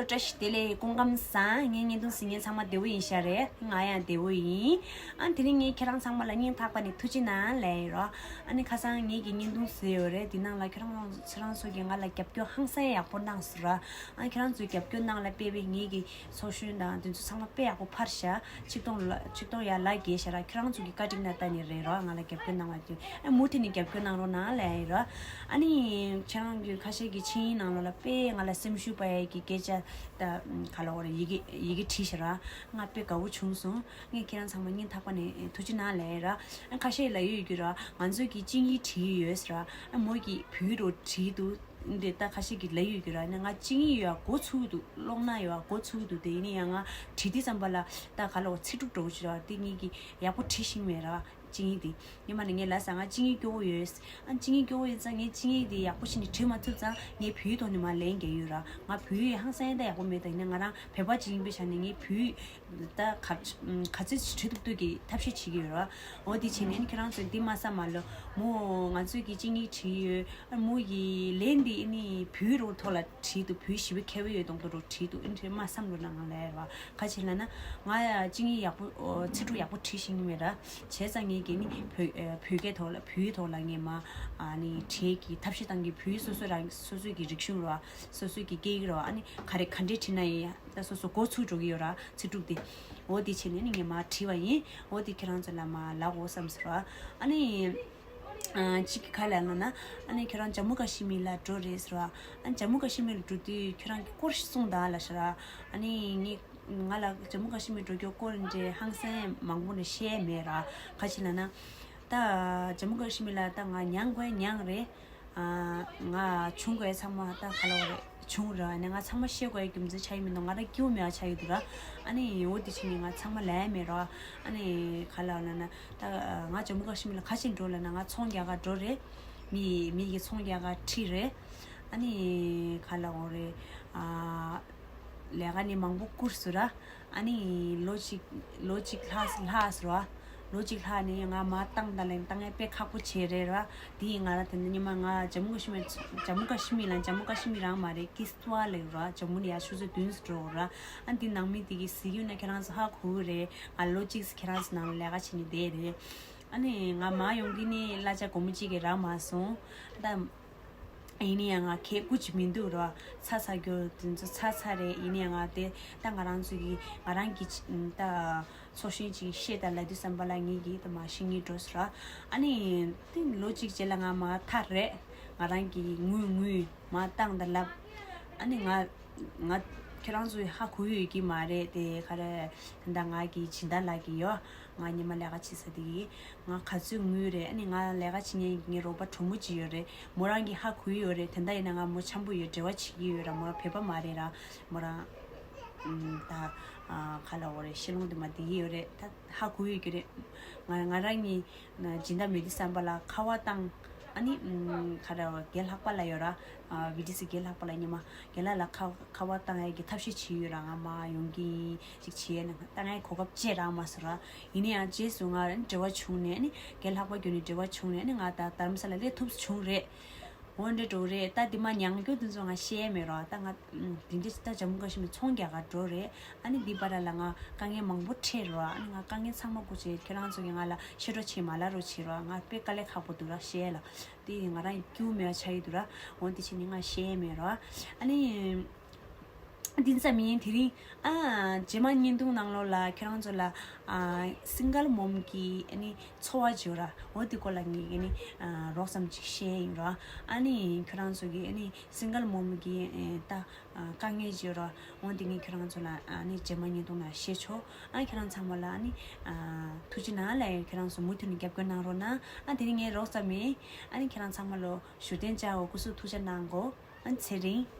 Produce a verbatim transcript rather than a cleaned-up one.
བཀྲ་ཤིས་བདེ་ལེགས། སྐུ་ཁམས་བཟང་། ངའི་བརྙན་ཐུང་གཟིགས་མཁན་ཚང་མ་བདེ་པོ་ཡིན་ཤག་རེད། ང་ཡང་བདེ་པོ་ཡིན། ཨ་དེ་རིང་ངས་ཁྱེད་རང་ཚང་མ་ལ་སྙིང་ཐག་པ་ནས་ཐུགས་རྗེ་གནང་ལབ་ཡིན་རོ། ཨ་ནི་ཁ་སང་ངེད་ཀྱི་བརྙན་ཐུང་བཟོས་ཡོད་རེད། དེ་ནང་ལ་ཁྱེད་རང་ཚོ་ཁྱེད་རང་ཚོ་གིས་ང་ལ་རྒྱབ་སྐྱོར་ཧང་སང་ཡག་པོ་གནང་སོང་ར། ཨ་ཁྱེད་རང་ཚོའི་རྒྱབ་སྐྱོར་གནང་ལ་དཔེ་དཔེ་ངེད་ཀྱི་ཚོགས་གཞོན་དང་དེ་ཚོ་ཚང་མ་དཔེ་ཡག་པོ་འཕར་ཤག་ཆིག་སྟོང་ལ་ཆིག་སྟོང་ཡར་ལག་བརྒལ་ཤག་ར། ཁྱེད་རང་ཚོ་གི་བཀའ་དྲིན་ལ་བརྟེན་ནས་རེད་རོ། ང་ལ་རྒྱབ་སྐྱོར་གནང་བ་དེ། ཨ་མུ་མཐུད་ནས་རྒྱབ་སྐྱོར་གནང་རོགས་གནང་ལབ་ཡིན་རོ། ཨ་ནི་ཁྱེད་རང་གི་ཁ་ཤས་ཀྱི་ཆིངས་ཡིག་ནང་ལོགས་ལ་དཔེ་ང་ལ་སེམས་ཤུགས་སྤར་ཡས་ཀྱི་སྐད་ཆ་ད་ག་ལ་བ་རེད། ཡི་གེ་ཡི་གེ་བྲིས་ཤག་ར། ང་དཔེ་དགའ་བོ་བྱུང་སོང་། ངས་ཁྱེད་རང་ཚང་མ་སྙིང་ཐག་པ་ནས་ཐུགས་རྗེ་གནང་ལབ་ཡིན་ར། ཨ་ཁ་ཤས་ལབ་ཡོད་ཀྱི་ར། ང་ཚོས་ཀྱི་ཆིངས་ཡིག་བྲིས་ཡོད་ཟེར་ར། ཨ་མོ་གིས་བོད་རོ་བྲིས་འདུག་འདི་ད་ཁ་ཤས་ཀྱིས་ལབ་ཡོད་ཀྱི་ར། ནི་ང་ཆིངས་ཡིག་ཡོད་འགོ་ཚུགས་འདུག་ཀློག་ན་ཡོད་འགོ་ཚུགས་འདུག་དེ་ཡིན་ན་ཡང་ང་བྲིས་དུས་ཙམ་པ་ལ་ད་ག་ལ་བ་ཚིག་གྲུབ་འགྲོ་གི་ར། དེ་ངེད་ཀྱིས་ཡག་པོ་བྲིས་ཤེས་མེད་ར། ཆིངས་ཡིག་དེ། ཉི་མ་ནས་ངས་ལབ་ས་ང་ཆིངས་ཡིག་སྐྱོ་བོ་ཡོད། ཨ་ཆིངས་ཡིག་སྐྱོ་བོ་ཡོད་ཙང་ངས་ཆིངས་ཡིག་དེ་ཡག་པོ་ཞིག་ནས་བྲིས་མ་ཐུབ་ཙང་ངས་བོད་ཡིག་ཐོག་ནས་མར་ལན་རྒྱག་ཡོད་ར། ང་བོད་ཡིག་ཧང་སང་ད་ཡག་པོ་མེད། ད་ཡིན་ན་ང་རང་བོད་པ་ཅིག་ཡིན་པའི་ཆ་ནས་ངས་བོད་ཡིག་ད་ག་ག་ཚོད་ཅིག་བྲིས་ཐུབ་ཐུབ་ཀྱི་ཐབས་ཤེས་བྱེད་ཀྱི་ཡོད་ར། འོ་དེ་བྱས་ནས་ཨ་ནི་ཁྱེད་རང་ཚོས་འདི་མ་བསམ་མ་ལོ། མོ་ང་ཚོས་ཀྱི་ཆིངས་ཡིག་བྲིས་ཡོད། ཨ་མོ་ཡི་ལན་འདི་ཨ་ནི་བོད་ཡིག་རོ་ཐོག་ལ་བྲིས་འདུག་བོད་ཡིག་ཞེ་པོ་མཁས་པོ་ཡོད་མདོག་མདོག་རོ་བྲིས་འདུག་ཨ་ནི་མ་བསམ་རོ་ན་ང་ལ་ར། ག་ཅི་ལབ་ན། ང་ཡ་ཆིངས་ཡིག་ཡག་པོ་ཨོ་ཚིག་གྲུབ་ཡག་པོ་བྲིས་ཤེས་ཀྱི་མེད་ར། བྱས་ཙང་ངས་ཀྱི་ནི་བོད་ཨ་བོད་སྐད་ཐོག་ལ་བོད་ཡིག་ཐོག་ལ་ངས་མ་ཨ་ནི་བྲིས་ཀྱི་ཐབས་ཤེས་བཏང་གི་བོད་ཡིག་སོ་སོ་རང་སོ་སོའི་གི་རིག་གཞུང་ར་སོ་སོའི་གི་སྐད་ཡིག་ར་ཨ་ནི་ག་རེ་ག་འདྲས་བྲིས་ན་ཡིན་ད་སོ་སོ་འགོ་ཚུགས་འགྲོ་གི་ཡོད་ར་ཚིག་གྲུབ་དེ། འོ་དེ་བྱས་ནས་ནི་ངས་མ་བྲིས་པ་ཡིན། འོ་དེ་ཁྱེད་རང་ཚོ་ལ་མ་ལབ་དགོས་བསམ་སོང་ར། ཨ་ནི། ཨ་གཅིག་གི་ཁ་ལ་ལ་ན་ཨ་ནི་ཁྱེད་རང་ཇམ་མུ་ཀ་ཤི་མིར་ལ་འགྲོ་རེད་ཟེར་བ། ཨ་ནི་ཇམ་མུ་ཀ་ཤི་མིར་ལ་འགྲོ་དུས་ཁྱེད་རང་གི་སྐོར་ཞིག་གསུངས་དང་ལ་ཤི་ར། ཨ་ནི་ངས་ང་ལ་ཇམ་མུ་ཀ་ཤི་མིར་འགྲོ་རྒྱུ་སྐོར་འདྲ་ཧང་སང་མང་པོ་ནས་བཤད་མེད་ར། ག་ཅི་ལ་ན། ད་ཇམ་མུ་ཀ་ཤི་མིར་ལ་ད་ང་མྱངས་དགོས་མྱངས་རེད། ཨ་ང་བྱུང་དགོས་ཚང་མ་ད་ག་ལ་བ་རེད་བྱུང་ར། ཨ་ནི་ང་ཚང་མ་བཤད་དགོས་རྒྱུ་མཚན་ཆགས་ཡི་མི་འདུག་ང་རང་སྐྱིད་པོ་མེད་པ་ཆགས་ཡི་འདུག་ར། ཨ་ནི་འོ་དེ་བྱས་ནས་ང་ཚང་མ་ལབ་མེད་ར། ཨ་ནི་ག་ལ་ལ་ན། ད་ང་ཇམ་མུ་ཀ་ཤི་མིར་ལ་ག་ཅི་འགྲོ་ལ་ན་ང་ཚོང་རྒྱག་ག་འགྲོ་རེད། མི་མི་གི་ཚོང་རྒྱག་ག་ཁྲིད་རེད། ཨ་ནི་ག་ལ་འོང་རེད། ཨ་ལས་ཀ་ནི་མང་པོ་བསྐུར་སོང་ར། ཨ་ནི་ལོ་གཅིག་ལོ་གཅིག་ལྷག་ལྷག་སོང་ར། ལོ་གཅིག་ལྷག་ནི་ང་མ་བཏང་ད་ལན་བཏང་ཡ་དཔེ་ཁག་པོ་བྱས་རེད་ར། དེ་ཡིན་ང་ར་དེ་འདི་ཉི་མ་ང་ཇམ་མུ་ཀ་ཤི་མིར་ཇམ་མུ་ཀ་ཤི་མིར་ལ་ཇམ་མུ་ཀ་ཤི་མིར་རང་མ་རེད་ཀིས་ཏུ་བ་ལེགས་ར། ཇམ་མུ་ནི་ཡ་ཆུ་ཚོད་བདུན་སུ་འགྲོ་ར། ཨ་འདི་ནང་མི་དེ་གི་གཟིགས་ཡོད་ན་ཁྱེད་རང་ཚོ་ཧ་གོ་གི་རེད། ང་ལོ་གཅིག་ཁྱེད་རང་ཚོ་ནང་ལ་ལས་ཀ་བྱེད་ནི་བསྡད་རེད། ཨ་ནི་ང་མ་ཡོང་གི་ནི་གླ་ཆ་སྒོར་མོ་གཅིག་གི་རག་མ་སོང་། ད་ཡིན་ནི་ཡང་ང་ཁེ་སྐུ་ཅི་མི་འདུག་ར། ཚ་ཚ་རྒྱུ་དེ་ཚོ་ཚ་ཚ་རེད། ཡིན་ནི་ཡང་ང་དེ་ད་ང་རང་ཚོ་གི་ང་རང་གི་ད་ཚོགས་གཞོན་ཅིག་བཤད་ད་ལབ་དུས་ཙམ་པ་ལ་ངེད་ཀྱིས་ད་མ་ཤི་ངེས་འགྲོ་སོང་ར། ཨ་ནི་དེ་ལོ་གཅིག་རྗེས་ལ་ང་མ་ཐར་རེད། ང་རང་གི་དངུལ་དངུལ་མ་བཏང་ད་ལབ། ཨ་ནི་ང་ང་ཁྱེད་རང་ཚོ་ཧ་གོ་ཡོད་ཀྱི་མ་རེད་དེ་ག་རེ། ད་ང་གི་སྦྱིན་བདག་ལགས་ཀྱི་ཡོད། ང་ཉི་མ་ལས་ཀ་བྱེད་ས་དེ་གི་ང་ག་ཚོད་དངུལ་རེད། ཨ་ནི་ང་ལས་ཀ་བྱེད་མཁན་གྱི་ངའི་རོགས་པ་གྲོགས་མོ་གཅིག་ཡོད་རེད། མོ་རང་གི་ཧ་གོ་ཡི་ཡོད་རེད། དེ་འདྲ་ཡིན་ན་ང་མོ་འཆམ་པོ་ཡོད། འབྲེལ་བ་བྱེད་ཀྱི་ཡོད་ར། མོ་རང་བོད་པ་མ་རེད་ར། མོ་རང་ཨམ་ད་ཨ་ག་ལ་འོ་རེད། ཤི་ལོང་དེ་མ་བསྡད་ཀྱི་ཡོད་རེད། ད་ཧ་གོ་ཡོད་ཀྱི་རེད། ང་ང་རང་གི་སྦྱིན་བདག་མེད་དུས་ཙམ་པ་ལ་ཁ་པར་བཏང་། ཨ་ནི་ཨམ་ག་རེ་རྒན་ལྷག་པ་ལ་ཡོད་ར། ཨ་བི་ཏི་སི་རྒན་ལྷག་པ་ལ་ཉི་མ་རྒན་ལགས་ལ་ཁ་ཁ་པར་བཏང་ཡས་ཀྱི་ཐབས་ཤེས་བྱས་ཡོད་ར། ང་མ་ཡོང་གི་ཅིག་བྱས་ནས་བཏང་ཡས་གོ་སྐབས་བཅས་རག་མ་སོང་ར། ཡིན་ན་ཡང་རྗེས་སུ་ང་འབྲེལ་བ་བྱུང་ནས་ཨ་ནི་རྒན་ལྷག་པ་བརྒྱུད་ནས་འབྲེལ་བ་བྱུང་ནས་ཨ་ནི་ང་ད་རྡ་རམ་ས་ལ་སླེབས་ཐུབ་བྱུང་རེད། འོ་འདྲ་འགྲོ་རེད། ད་འདི་མ་མྱངས་རྒྱུ་འདི་ཚོ་ང་ཤེས་མེད་རོ། ད་ང་འདི་འདྲ་ད་ཇམ་མུ་ཀ་ཤི་མིར་ཚོང་རྒྱག་ག་འགྲོ་རེད། ཨ་ནི་འདི་བར་ལ་ང་དཀའ་ངལ་མང་པོ་འཕྲད་རོ། ཨ་ནི་ང་དཀའ་ངལ་ཚང་མ་སྐུ་མཁྱེན་ཁྱེད་རང་ཚོ་གིས་ང་ལ་བཤད་རོགས་བྱེད་མ་ལབ་རོགས་བྱེད་རོ། ང་དཔེ་དཀའ་ལས་ཁག་པོ་འདུག་ར་བཤད་ལ། དེ་ང་རང་སྐྱིད་པོ་མེད་པ་ཆགས་ཡི་འདུག་ར། འོ་དེ་བྱས་ནས་ང་ཤེས་མེད་རོ། ཨ་ནི། འདི་ཙམ་ཡིན། དེ་རིང་ཨ་རྗེས་མ་བརྙན་ཐུང་ནང་ལོགས་ལ་ཁྱེད་རང་ཚོ་ལ་ཨ་སིང་གལ་མོམ་གྱི་ཨ་ནི་འཚོ་བ་བརྗོད་ར། འོ་དེ་སྐོར་ལ་ངས་ཨ་ནི་ཨ་རོགས་ཙམ་ཅིག་བཤད་ཡིན་རོ། ཨ་ནི་ཁྱེད་རང་ཚོ་གི་ཨ་ནི་སིང་གལ་མོམ་གྱི་ཨེ་ད་ཨ་དཀའ་ངལ་བརྗོད་རོ། འོ་དེ་ངས་ཁྱེད་རང་ཚོ་ལ་ཨ་ནི་རྗེས་མ་བརྙན་ཐུང་ནང་བཤད་ཆོག་ཨ་ཁྱེད་རང་ཚང་མ་ལ་ཨ་ནི་ཨ་ཐུགས་རྗེ་གནང་ལབ་ཡོད། ཁྱེད་རང་ཚོ་མུ་མཐུད་ནས་རྒྱབ་སྐྱོར་གནང་རོགས་གནང་། ཨ་དེ་རིང་ངས་རོགས་ཙམ་ཡིན། ཨ་ནི་ཁྱེད་རང་ཚང་མ་ལ་བཞུགས་གདན་འཇགས་འོ་སྐུ་གཟུགས་ཐུགས་ཅག་གནང་གོ་ཨ་ཚེ་རིང་།